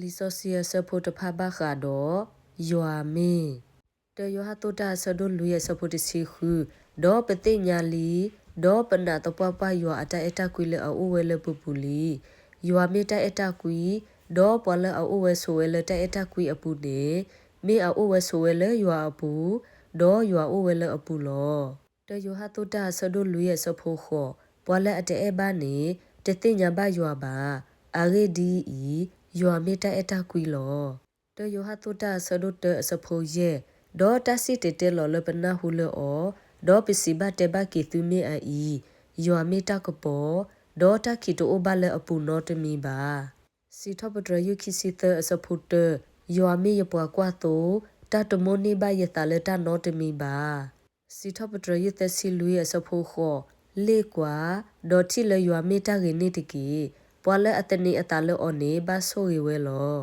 လံာ်စီဆှံအဆၢဖိတဖၣ်ဘၣ်ဃးဒီး ယွၤမ့ၢ် တၢယိၤဟၣ်အဆၢဒိၣ်လွံၢ်အဆၢဖိတဆံဃု, ဒီးပသ့ၣ်ညါလံ, ဒီးပနာ်သပှၢ်ပှၢ်ယွၤအတၢ်အဲၣ်တၢ်ကွံလၢအအိၣ်ဝဲလၢပပူၤလံ. ယွၤမ့ၢ်တၢ်အဲၣ်တၢ်ကွံ, ဒီးပှၤလၢအအိၣ်ဝဲဆိးဝဲလၢတၢ်အဲၣ်တၢ်ကွံအပူၤန့ၣ်, မ့ၢ်အအိၣ်ဝဲဆိးဝဲလၢယွၤအပူၤ, ဒီးယွၤအိၣ်ဝဲလၢအပူၤလီၤ. တၢယိၤဟၣ်အဆၢဒိၣ်လွံၢ်အဆၢဖိဃိး, ပှၤလၢအတအဲၣ်ဘၣ်န့ၣ် တသ့ၣ်ညါဘၣ်ယွၤဘၣ်. အဂ့ၢ်ဒ်အံၤ, ယွၤမ့ၢ်တၢ်အဲၣ်တၢ်ကွံလီၤ. တၢယိၤဟၣ်အဆၢဒိၣ်တၢအဆၢဖိယဲၢ်, ဒီးတၢ်စံၣ်တဲၤတဲလီၤလၢပနၢ်ဟူလၢအီၤ, ဒီးပစံးဘၣ်တဲဘၣ်က့ၤသုမ့ၢ်အအံၤ, ယွၤမ့ၢ်တၢ်ကပီၤ, ဒီးတၢ်ခံးတအိၣ်ဘၣ်လၢအပူၤနီတမံၤဘၣ်. စံးထီၣ်ပတြၢၤယုၢ်ခံဆံသၢအဆၢဖိတၢ, ယွၤမ့ၢ်ယပှၤကွၢ်သိ, တၢ်တမိၣ်န့ၢ်ဘၣ်ယသးလၢတၢ်နီတမံၤဘၣ်. စံးထီၣ်ပတြၢၤယုၢ်သၢဆံလွံၢ်အဆၢဖိဃိး, လ့ၣ်ကွၢ်, ဒီးထံၣ်လၢယွၤမ့ၢ်တၢ်ဂ့ၤန့ၢ်တက့ၢ်. ပှၤလၢအသန့ၤအသးလၢအီၤန့ၣ် ဘၣ်ဆိၣ်ဂ့ၤဝဲလီၤ.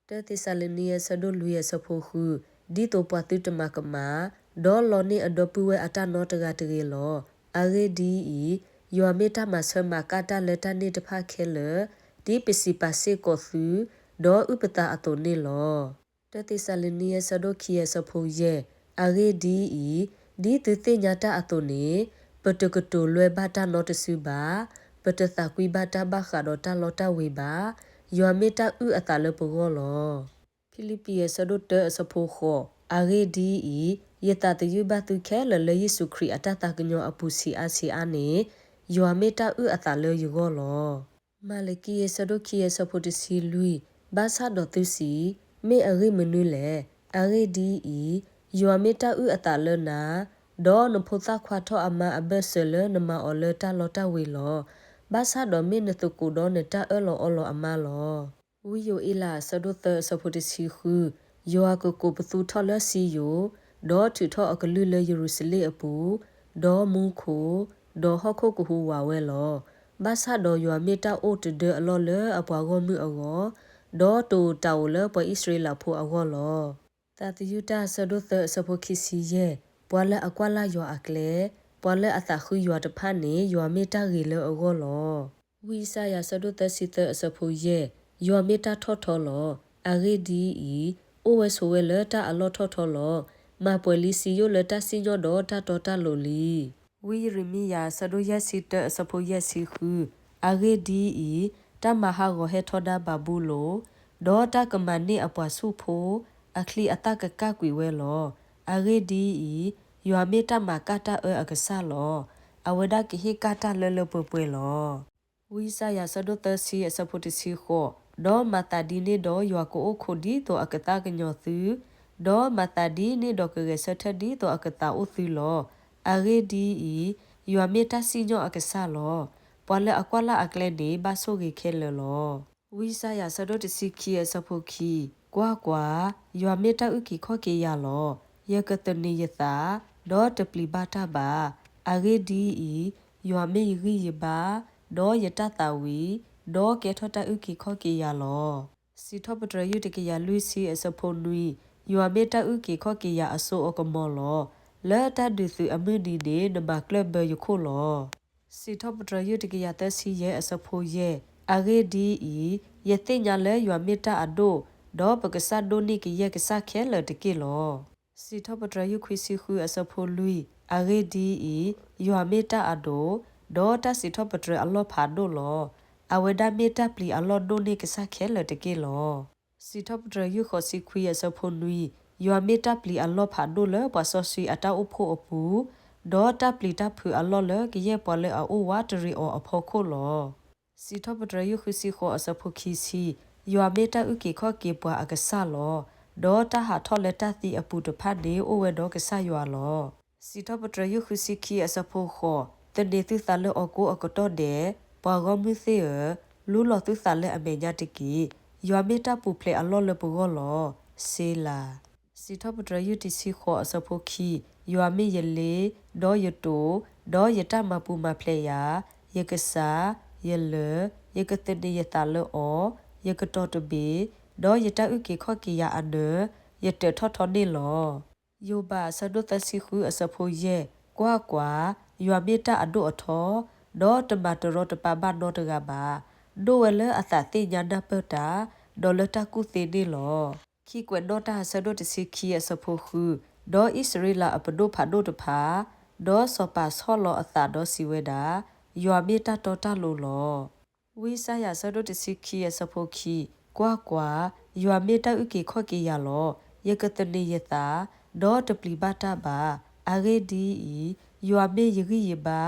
တၢသ့းစၤလနံအဆၢဒိၣ်လွံၢ်အဆၢဖိဃု, ဒ်သိးပှၤသုတမၤကမၣ်, ဒီးလီန့ၢ်အဒီပုၢ်ဝဲၢ်အတၢ်နီတဂၤတဂ့ၤလီၤ. အဂ့ၢ်ဒ်အံၤ, ယွၤမ့ၢ်တၢ်မၤဆၢမၤကၣ်တၢ်လၢတၢ်န့ၣ်တဖၣ်ခဲလၢာ်, ဒ်ပစံးပာ်စ့ၢ်ကီးသု, ဒီးအုၣ်ပသးအသိးန့ၣ်လီၤ. တၢသ့းစၤလနံအဆၢဒိၣ်ခံအဆၢဖိယဲၢ်, အဂ့ၢ်ဒ်အံၤ, ဒ်သုသ့ၣ်ညါတၢ်အသိးန့ၣ်, ပတကတိၤလွဲဘၣ်တၢ်နီတစုဘၣ်, ပတသးကွံဘၣ်တၢ်ဘၣ်ဃးဒီးတၢ်လီတၢ်ဝ့ၤဘၣ်. ယွၤမ့ၢ်တၢ်အုၣ်အသးလၢပဂီၢ်လီၤ. ဖံလံးပံၤအဆၢဒိၣ်တၢအဆၢဖိဃိး, အဂ့ၢ်ဒ်အံၤ, ယသးသယုၢ်ဘၣ်သုခဲလၢာ်လၢယ့ၣ်ၡူးခရံာ်အတၢ်သးကညီၤအပူၤဆံးအါဆံးအါန့ၣ်, ယွၤမ့ၢ်တၢ်အုၣ်အသးလၢယဂီၢ်လီၤ. မၤလကံအဆၢဒိၣ်ခံအဆၢဖိတဆံလွံၢ်, ဘၣ်ဆၣ်ဒီးသုစံး, မ့ၢ်အဂ့ၢ်မနုၤလဲၣ်. အဂ့ၢ်ဒ်အံၤ, ယွၤမ့ၢ်တၢ်အုၣ်အသးလၢနၤ, ဒီးနဖိသၣ်ခွါထီၣ်အမါအဘၢၣ်စၢၤလၢနမၤအီၤလၢတၢ်လီတၢ်ဝ့ၤလီၤ. ဘၣ်ဆၣ်ဒီးမ့ၢ်နသကိးဒီးနတၢ်အၢၣ်လီၤအီလီၤအမါလီၤ. ဝံယိၤအ့လးအဆၢဒိၣ်သၢအဆၢဖိတဆံဃု, ယွၤကကိးပသူထီၣ်လၢစံယိၣ်, ဒီးထုးထီၣ်အကလုၢ်လၢယရူၤၡလ့ၣ်အပူၤ, ဒီးမူခိၣ်, ဒီးဟီၣ်ခိၣ်ကဟူးဝးဝဲလီၤ. ဘၣ်ဆၣ်ဒီးယွၤမ့ၢ်တၢ်အိၣ်တဒၢအလီၢ်လၢအပှၤဂီၢ်မုၢ်အဂီၢ်, ဒီးတအိၣ်တၢ်အိၣ်လၢပှၤအံၣ်စရ့လးဖိအဂီၢ်လီၤ. သးသယုၢ်တၢ်အဆၢဒိၣ်သၢအဆၢဖိခံဆံယဲၢ်, ပှၤလၢအကွၢ်လၢ်ယွၤအကျဲ, ပှၤလၢအသးဃုယွၤတဖၣ်န့ၣ် ယွၤမ့ၢ်တၢ်ဂ့ၤလၢအဂီၢ်လီၤ. ဝံယၡါယၤအဆၢဒိၣ်သၢဆံသၢအဆၢဖိယဲၢ်, ယွၤမ့ၢ်တၢ်ထီၣ်ထီလီၤ. အဂ့ၢ်ဒ်အံၤ, အိၣ်ဝဲဆိးဝဲလၢတၢ်အလီၢ်ထီၣ်ထီလီၤ. မၤပှဲၤလံစံယိၣ်လၢတၢ်စံၣ်ညီၣ်ဒီးတၢ်တီတၢ်လိၤလံ. ဝံယံးရမံယၤအဆၢဒိၣ်ယဲၢ်ဆံတၢအဆၢဖိယဲၢ်ဆံဃု, အဂ့ၢ်ဒ်အံၤ, တၢ်မၤဟးဂီၤဟဲထီဒါဘၤဘူလိၣ်, ဒီးတၢ်ကမၤန့ၢ်အပှၤဆူၣ်ဖိ, အချံအသၣ်ကကၣ်ကွံာ်ဝဲလီၤ. အဂ့ၢ်ဒ်အံၤ, ယွၤမ့ၢ်တၢ်မၤကၣ်တၢ်အၢအကစၢ်လီၤ. အဝဲဒၣ်ကဟ့ၣ်ကၣ်တၢ်လၢလၢပှဲၤပှဲၤလီၤ. ဝံယၡါယၤအဆၢဒိၣ်သၢဆံအဆၢဖိတဆံဃိး, ဒီးမၤသးဒ်န့ၣ်ဒီးယွၤကအိၣ်ခိးဒ်သိးအကသးကညီၤသု, ဒီးမၤသးဒ်န့ၣ်ဒီးကဂဲၤဆၢထၢၣ်ဒ်သိးအကသးအိၣ်သုလီၤ. အဂ့ၢ်ဒ်အံၤ, ယွၤမ့ၢ်တၢ်စံၣ်ညီၣ်အကစၢ်လီၤ. ပှၤလၢအကွၢ်လၢ်အကျဲန့ၣ် ဘၣ်ဆိၣ်ဂ့ၤခဲလၢာ်လီၤ. ဝံယၡါယၤအဆၢဒိၣ်တဆံခံအဆၢဖိခံ, ကွၢ်ကွၢ်, ယွၤမ့ၢ်တၢ်အုၣ်က့ၤခီၣ်က့ၤယၤလီၤ. ယကသန့ၤယသး, ဒီးတပျံၤဘၣ်တၢ်ဘၣ်. အဂ့ၢ်ဒ်အံၤ, ယွၤမ့ၢ်ယဂံၢ်ယဘါ, ဒီးယတၢ်သးဝံၣ်, ဒီးကဲထီၣ်တၢ်အုၣ်က့ၤခီၣ်က့ၤယၤလီၤ. စံးထီၣ်ပတြၢၤယုၢ်တကယၤလွံၢ်ဆံအဆၢဖိနွံ, ယွၤမ့ၢ်တၢ်အုၣ်က့ၤခီၣ်က့ၤယၤအစိအကမီၤလီၤ. လၢတၢ်ဒုးသုးအမုၢ်နံၤန့ၣ် နဘၣ်ကျၢၢ်ဘၢယခိၣ်လီၤ. စံးထီၣ်ပတြၢၤယုၢ်တကယၤသၢဆံယဲၢ်အဆၢဖိယဲၢ်, အဂ့ၢ်ဒ်အံၤ, ယသ့ၣ်ညါလၢယွၤမ့ၢ်တၢ်အဒိၣ်, ဒီးပကစၢ်ဒိၣ်န့ၢ်ကယဲၢ်ကစၢ်ခဲလၢာ်တက့ၢ်လီၤ. စံးထီၣ်ပတြၢၤယုၢ်ခွံဆံဃုအဆၢဖိလွံၢ်, အဂ့ၢ်ဒ်အံၤ, ယွၤမ့ၢ်တၢ်အဒိၣ်, ဒီးတၢ်စံးထီၣ်ပတြၢၤအလီၢ်ဖးဒိၣ်လီၤ. အဝဲဒၣ်မ့ၢ်တၢ်ပျံၤအလီၢ်ဒိၣ်န့ၢ်ကစၢ်ခဲလၢာ်တက့ၢ်လီၤ. စံးထီၣ်ပတြၢၤယုၢ်ဃိးဆံခွံအဆၢဖိနွံ, ယွၤမ့ၢ်တၢ်ပျံၤအလီၢ်ဖးဒိၣ်လၢပှၤစီဆှံအတၢ်အိၣ်ဖှိၣ်အပူၤ, ဒီးတၢ်ပျံၤတၢ်ဖုးအလီၢ်လၢကယဲၢ်ပှၤလၢအအိၣ်ဝးတရံးအီၤအဖီခိၣ်လီၤ. စံးထီၣ်ပတြၢၤယုၢ်ဃုဆံဃိးအဆၢဖိခံဆံ, ယွၤမ့ၢ်တၢ်အုၣ်က့ၤခီၣ်က့ၤပှၤအကစၢ်လီၤ. ဒီးတၢ်ဟးထီၣ်လၢတၢ်သံအပူၤတဖၣ်န့ၣ် အိၣ်ဝဲဒီးကစၢ်ယွၤလီၤ. စံးထီၣ်ပတြၢၤယုၢ်ဃုဆံခံအဆၢဖိဃိး, သန့ၤသုသးလၢအီၤကိးအကတီၢ်ဒဲး, ပှၤဂီၢ်မုၢ်သ့ၣ်ဧၢ, လူလီၤသုသးလၢအမဲာ်ညါတက့ၢ်. ယွၤမ့ၢ်တၢ်ပူၤဖျဲးအလီၢ်လၢပဂီၢ်လီၤ. စ့လၤ. စံးထီၣ်ပတြၢၤယုၢ်တဆံဃိးအဆၢဖိခံ, ယွၤမ့ၢ်ယလ့, ဒီးယတိာ်, ဒီးယတၢ်မၤပူၤမၤဖျဲးယၤ, ယကစၢ်, ယလၢၢ်, ယကသန့ၤယသးလၢအီၤ, ယကတီၤတဘ့ၣ်, ဒီးယတၢ်အုၣ်က့ၤခီၣ်က့ၤယၤအနၢၤ, ယတၢၢ်ထီၣ်ထီန့ၣ်လီၤ. ယိၤဘးအဆၢဒိၣ်သၢဆံဃုအဆၢဖိယဲၢ်, ကွၢ်ကွၢ်, ယွၤမ့ၢ်တၢ်အဒိၣ်အထီ, ဒီးတမၤတရီတပါဘၣ်နီတဂၤဘၣ်. ဒိၣ်ဝဲလၢအသးသ့ၣ်ညါနၢ်ပၢၢ်တၢ်, ဒီးလၢတၢ်ကူၣ်သ့န့ၣ်လီၤ. ခံကွဲးနီၣ်တၢ်အဆၢဒိၣ်တဆံခံအဆၢဖိဃု, ဒီးအံၣ်စရ့လးအပဒိၣ်ဖးဒိၣ်တဖၣ်, ဒီးစီၤပၤဆီၣ်လီၤအသးဒီးစံးဝဲဒၣ်, ယွၤမ့ၢ်တၢ်တီတၢ်လိၤလီၤ. ဝံယၡါယၤအဆၢဒိၣ်တဆံခံအဆၢဖိခံ, ကွၢ်ကွၢ်, ယွၤမ့ၢ်တၢ်အုၣ်က့ၤခီၣ်က့ၤယၤလီၤ. ယကသန့ၤယသး, ဒီးတပျံၤဘၣ်တၢ်ဘၣ်. အဂ့ၢ်ဒ်အံၤ, ယွၤမ့ၢ်ယဂံၢ်ယဘါ,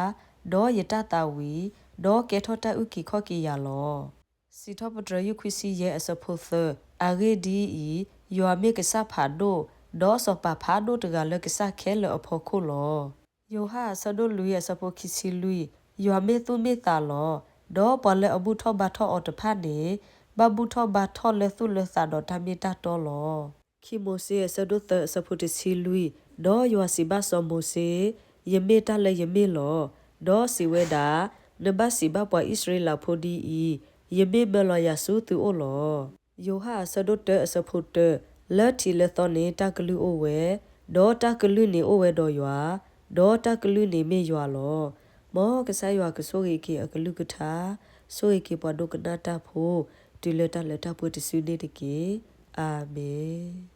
ဒီးယတၢ်သးဝံၣ်, ဒီးကဲထီၣ်တၢ်အုၣ်က့ၤခီၣ်က့ၤယၤလီၤ. စံးထီၣ်ပတြၢၤယုၢ်ခွံဆံယဲၢ်အဆၢဖိသၢ, အဂ့ၢ်ဒ်အံၤ, ယွၤမ့ၢ်ကစၢ်ဖးဒိၣ်, ဒီးစီၤပၤဖးဒိၣ်တဂၤလၢကစၢ်ခဲလၢာ်အဖီခိၣ်လီၤ. ယိၤဟၣ်အဆၢဒိၣ်လွံၢ်အဆၢဖိခံဆံလွံၢ်, ယွၤမ့ၢ်သူၣ်မ့ၢ်သးလီၤ. ဒီးပှၤလၢအဘူၣ်ထီၣ်ဘါထီၣ်အီၤတဖၣ်န့ၣ်, ဘၣ်ဘူၣ်ထီၣ်ဘါထီၣ်လၢသူၣ်လၢသးဒီးတၢ်မ့ၢ်တၢ်တီလီၤ. ခံမိၤၡ့အဆၢဒိၣ်သၢအဆၢဖိတဆံလွံၢ်, ဒီးယွၤစံးဘၣ်စီၤမိၤၡ့, ယမ့ၢ်တၢ်လၢယမ့ၢ်လီၤ. ဒီးစံးဝဲဒၣ်, နဘၣ်စံးဘၣ်ပှၤအံၣ်စရ့လးဖိဒ်အံၤ, ယမ့ၢ်မၢလီၤယၤဆူသုအိၣ်လီၤ. ယိၤဟၣ်အဆၢဒိၣ်တၢအဆၢဖိတၢ, လၢထံးလၢသီန့ၣ်တၢ်ကလုၢ်အိၣ်ဝဲ, ဒီးတၢ်ကလုၢ်န့ၣ်အိၣ်ဝဲဒီးယွၤ, ဒီးတၢ်ကလုၢ်န့ၣ်မ့ၢ်ယွၤလီၤ. မ်ကစၢ်ယွၤကဆိၣ်ဂ့ၤက့ၤအကလုၢ်ကထါ, ဆိၣ်ဂ့ၤက့ၤပှၤဒိကနၣ်တၢ်ဖိ, တုၤလၢတၢ်လၢတၢ်ပှဲၤတစုန့ၣ်တက့ၢ်. အၤမ့ၣ်.